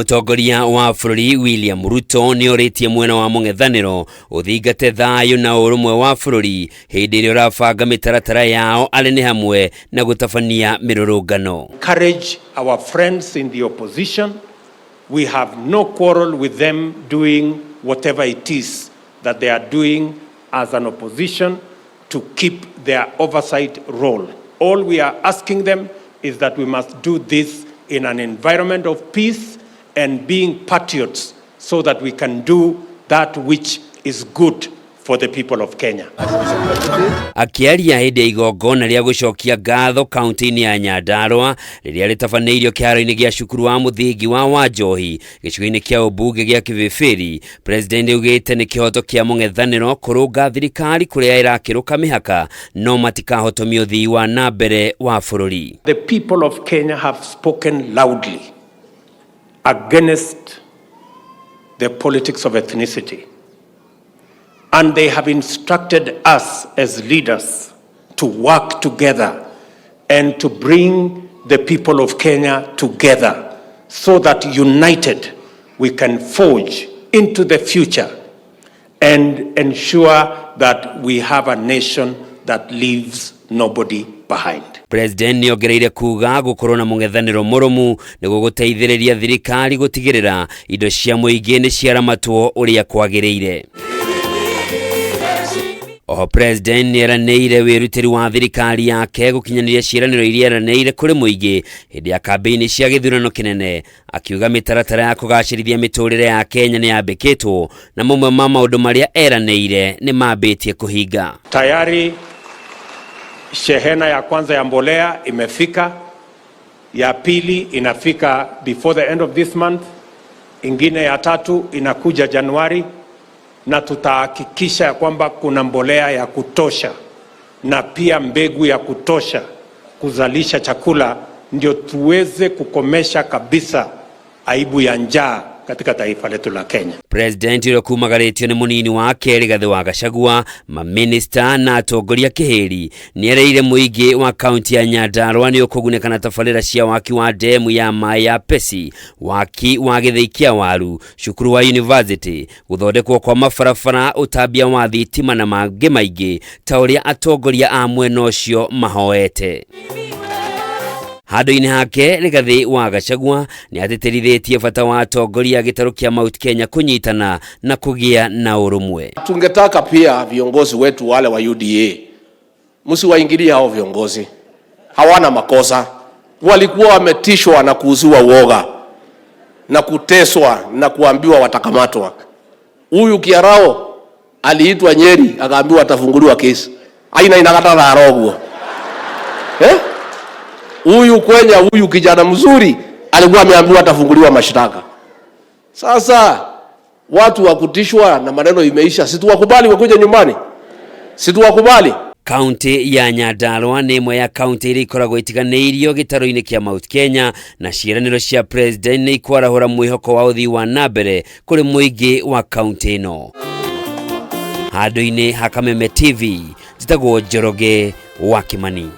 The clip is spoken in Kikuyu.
Mũtongoria wa bũrũri William Ruto nĩ orĩtie mwena wa mũng'ethanĩro ũthingate thayũ na ũrũmwe wa bũrũri hĩndĩ ĩrĩa ũrabanga mĩtaratara yao arĩ nĩ hamwe na gũtabania mĩrũrũngano. Encourage our friends in the opposition. We have no quarrel with them doing whatever it is that they are doing as an opposition to keep their oversight role. All we are asking them is that we must do this in an environment of peace and being patriots so that we can do that which is good for the people of Kenya. Akĩaria hĩndĩ ya igongona rĩa gũcokia ngatho kaunti-inĩ ya Nyandarua rĩrĩa rĩtabanĩirio kĩharo-inĩ gĩa cukuru wa mũthingi wa Wanjohi gĩcigo-inĩ kĩa ũmbunge gĩa Kĩbĩbĩri, President augĩte nĩ kĩhoto kĩa mũng'ethanĩro kũrũnga thirikari kũrĩa ĩrakĩrũka mĩhaka no matikahotomia ũthii wa na mbere wa bũrũri. The people of Kenya have spoken loudly against the politics of ethnicity. And they have instructed us as leaders to work together and to bring the people of Kenya together so that united we can forge into the future and ensure that we have a nation that leaves nobody behind. President nĩ ongereire kuga gũkorwo na mũng'ethanĩro mũrũmu nĩ gũgũteithĩrĩria thirikari gũtigĩrĩra indo cia mũingĩ nĩ ciaramatwo ũrĩa kwagĩrĩire. Oho President nĩ eranĩire wĩrutĩri wa thirikari yake gũkinyanĩria ciĩranĩro iria eranĩire kũrĩ mũingĩ hĩndĩ ya kambĩini cia gĩthurano kĩnene, akiuga mĩtaratara ya kũgacĩrithia mĩtũrĩre ya Kenya nĩ yambĩkĩtwo na mamwe ma maũndũ marĩa eranĩire nĩ mambĩtie kũhinga. Tayari shehena ya kwanza ya mbolea imefika, ya pili inafika before the end of this month, ingine ya tatu inakuja Januari, na tutahakikisha ya kwamba kuna mbolea ya kutosha na pia mbegu ya kutosha kuzalisha chakula, ndio tuweze kukomesha kabisa aibu ya njaa katika taifa letu la Kenya. President ũrĩa kumagarĩtio nĩ mũnini wake Rigathĩ wa Gachagua, maminista na atongoria kĩhĩri nĩ ereire mũingĩ wa kaunti ya Nyandarua nĩ ũkũgunĩka na tabarĩra cia waki wa ndemu ya maĩ ya Pesi, waki wa gĩthĩi kĩa waru, cukuru wa university, gũthondekwo kwa mabarabara, ũtambia wa thitima na mangĩ maingĩ ta ũrĩa atongoria a mwena ũcio mahoete. Handũ-inĩ hake Rigathĩ wa Gachagua nĩ atĩtĩrithĩtie bata wa atongoria a gĩtarũ kĩa Mount Kenya kũnyitana na kũgĩa na ũrũmwe. Tungetaka pia viongozi wetu wale wa UDA, msiwaingilie hao viongozi, hawana makosa. Walikuwa wametishwa na kuuziwa uoga na kuteswa na kuambiwa watakamatwa. Huyu Kiarao aliitwa Nyeri akaambiwa atafunguliwa kesi aina inakatara arogwo, eh? Huyu Kwenya, huyu kijana mzuri alikuwa ameambiwa atafunguliwa mashtaka. Sasa watu wa kutishwa na maneno imeisha, si tuwakubali wakuja nyumbani, si tuwakubali. Kaunti ya Nyandarua nĩ ĩmwe ya kaunti iria ikoragwo itiganĩirio gĩtarũ-inĩ kĩa Mount Kenya na ciĩranĩro cia President nĩ ikwarahũra mwĩhoko wa ũthii wa na mbere kũrĩ mũingĩ wa kaunti ĩno. Handũ-inĩ ha Kameme TV, njĩtagwo Njoroge wa Kimani.